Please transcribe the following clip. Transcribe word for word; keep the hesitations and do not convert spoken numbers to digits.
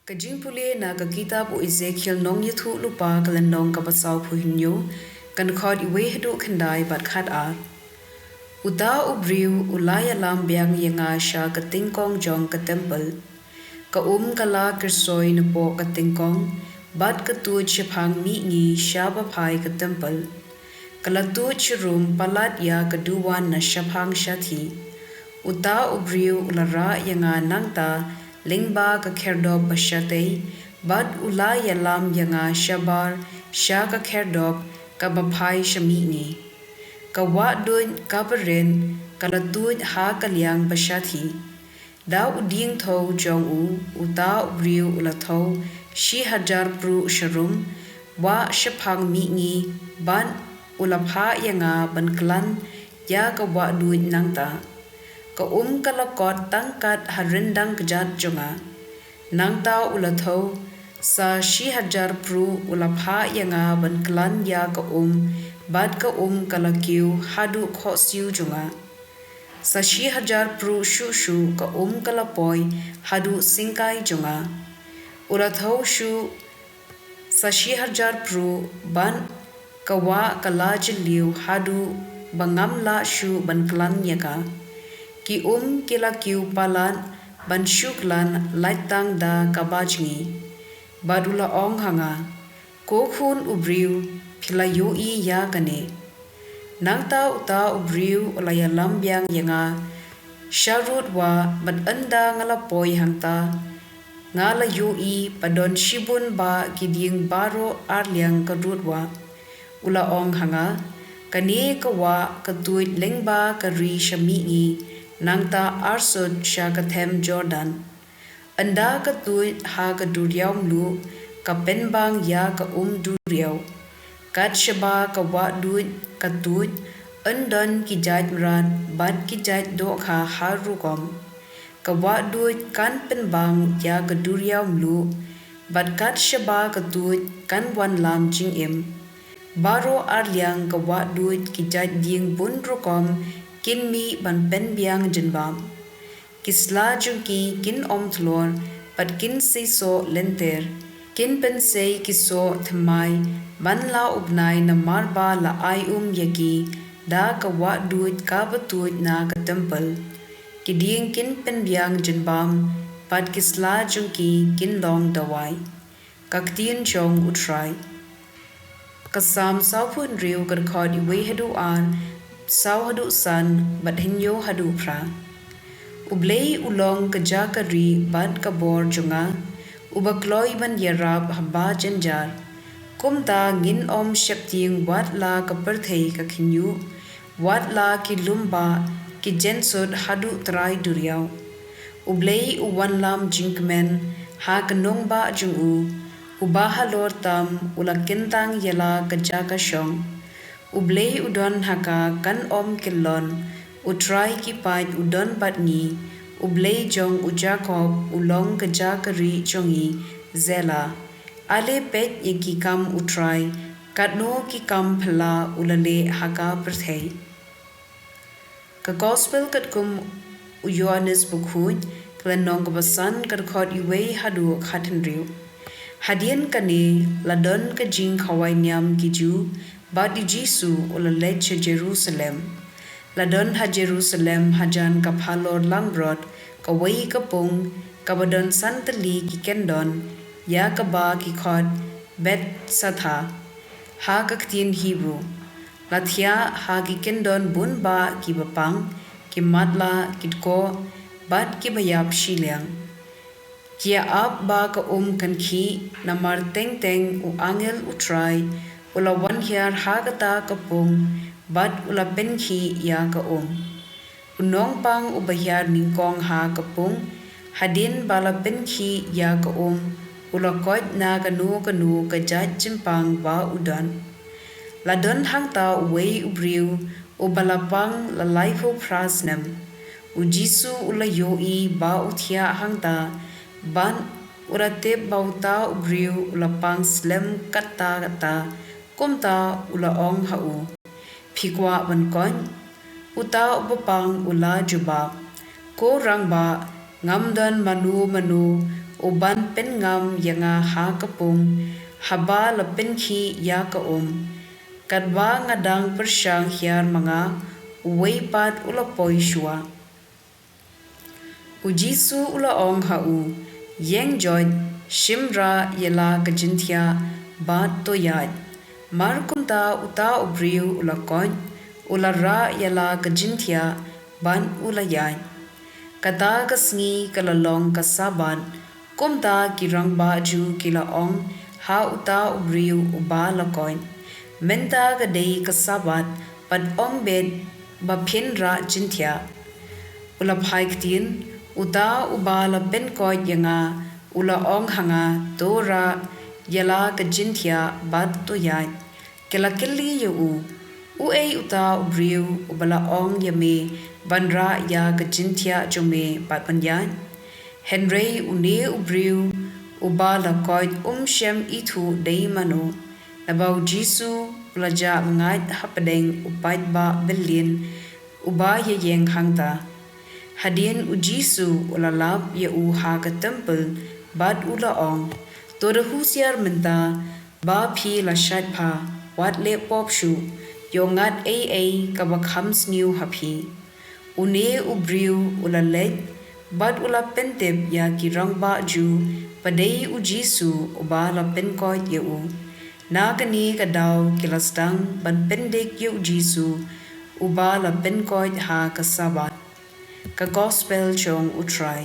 Ka jingpule na ka kitab u Ezekiel nongïathuhlypa ka lynnong kaba sawphew hynñiew, ka dkhot wei haduh khyndai bad khatar. Uta u briew u la ïalam biang ïa nga sha ka tyngkong jong ka templ. Ka um ka la kyrsoi napoh ka tyngkong, bad ka tuid shaphang mihngi sha baphai ka templ. Ka la tuid sharum palat ïa ka duwan na shaphang shathie. Uta u briew u la rah ïa nga nangta lyngba ka khyrdop bashatei, bad u la ïalam ïa nga shabar sha ka khyrdop kaba phai sha mihngi. Ka wah duid kaba rit ka la tuid ha ka liang bashathie. Da u dieng thew jong u, uta u briew u la thew shi hajar pruh sharum, wah shaphang mihngi, bad u la phah ïa nga ban klan ïa ka wah duid nangta. Ka um ka la kot tang kat ha ryndang kjat jong nga. Nangta u la thew sa shi hajar pruh, u la phah ïa nga ban klan ïa ka um, bad ka um ka la kiew haduh khohsiew jong nga. Sa shi hajar pruh shuh shuh ka um ka la poi haduh syngkai jong nga. U la thew shuh sa shi hajar pruh, bad ka wah ka la jylliew haduh ba ngam lah shuh ban klan ïa ka. Ki um ki la kiew palat ban shu klan lait tang da kaba jngi. Bad u la ong ha nga, Ko khun u briew, phi la ïohi ïa kane? Nangta uta u briew u la ïalam biang ïa nga sha rud wah, bad ynda nga la poi hangta, nga la ïohi ba don shibun bah ki dieng baroh arliang ka rud wah. U la ong ha nga, Kane ka wah ka tuid lyngba ka ri sha mihngi, nangta arsut sha ka them Jordan. Ynda ka tuid ha ka duriaw mluh, ka pynbang ïa ka um duriaw. Kat shaba ka wah duid ka tuid, yn don ki jait mrad bad ki jait dohkha har rukom. Ka wah duid kan pynbang ïa ka duriaw mluh, bad kat shaba ka tuid kan wanlam jingim. Baroh arliang ka wah duid ki jait dieng bun rukom kin mih ban pynbiang jynbam. Ki sla jong ki kin ym thlor, bad kin sei soh lynter. Kin pynsei ki soh thymmai ban la u bnai, namar ba la ai um ïa ki da ka wah duid kaba tuid na ka templ. Ki dieng kin pynbiang jynbam, bad ki sla jong ki kin long dawai. Ka ktien jong U Trai. Ka Salm sawphew hynriew, ka dkhot wei haduh ar, saw haduh san, bad hynñiew haduh phra. U Blei u long ka jaka rieh bad ka bor jong nga, uba kloi ban ïarap ha ba jynjar. Kumta ngin ym sheptieng wat la ka pyrthei ka khñiuh, wat la ki lum bah ki jensut haduh trai duriaw. U Blei u wanlam jingkmen ha ka nongbah jong u, uba halor tam u la kyntang ïa la ka jaka shong. U Blei u don ha ka, kan ym kyllon. U Trai ki paid u don bad ngi. U Blei jong u Jakob u long ka jaka rieh jong ngi. Selah. Ale peit ïa ki kam U Trai, katno ki kam phylla u la leh ha ka pyrthei. Ka Gospel katkum u Ïoannis Bakhuid, ka lynnong kaba san, ka dkhot wei haduh khathynriew. Hadien kane la don ka jingkhawai niam ki Jiw bad u Jisu u la leit sha Jerusalem. La don ha Jerusalem hajan ka phalor langbrot kawei ka pung kaba don san tylli ki kyndon, ïa kaba ki khot Bethzatha ha ka ktien Hebru. La thiah ha ki kyndon bun bah kiba pang, ki matlah, ki dkoh, bad kiba ïap shiliang. Ki ïa ap ba ka um kan khih, namar teng teng u angel U Trai u la wan hiar ha kata ka pung, bad u la pynkhih ïa ka um. U nongpang uba hiar nyngkong ha ka pung, hadien ba la pynkhih ïa ka um, u la koit na kano kano ka jait jingpang ba u don. La don hangta uwei u briew uba la pang la laiphew phra snem. U Jisu u la ïohi ba u thiah hangta, bad u la tip ba uta u briew u la pang slem katta katta, kumta u la ong ha u, Phi kwah ban koit? Uta uba pang u la jubab, Ko rangbah, ngam don mano mano u ban pynngam ïa nga ha ka pung, haba la pynkhih ïa ka um. Katba nga dang pyrshang hiar ma nga, uwei pat u la poi shuwa. U Jisu u la ong ha u, Ïeng joit, shim rah ïa la ka jingthiah, bad to ïaid. Mar kumta uta u briew u la koit, u la rah ïa la ka jingthiah, bad u la ïaid. Kata ka sngi ka la long ka Sabbath, kumta ki rangbah Jiw ki la ong ha uta u briew uba la koit, Mynta ka dei ka Sabbath, bad ym bit ba phin rah jingthiah. U la phai ktien, Uta uba la pynkoit ïa nga, u la ong ha nga, To rah ïa la ka jingthiah, bad to ïaid. Ki la kylli ïa u, Uei uta u briew uba la ong ïa me ban rah ïa ka jingthiah jong me bad ban ïaid? Hynrei une u briew uba la koit um shym ithuh dei mano, naba u Jisu u la jah lyngngoh hapdeng u paidbah byllien uba ïaïeng hangta. Hadien u Jisu u la lap ïa u ha ka templ, bad u la ong, To da husiar mynta, ba phi la shait bha, wat leh pop shuh, ïoh ngat ei ei kaba kham sniew ha phi. Une u briew u la leit, bad u la pyntip ïa ki rangbah Jiw ba dei u Jisu uba la pynkoit ïa u. Na kane ka daw ki la sdang ban pyndik ïa u Jisu uba la pynkoit ha ka Sabbath. Ka Gospel jong U Trai.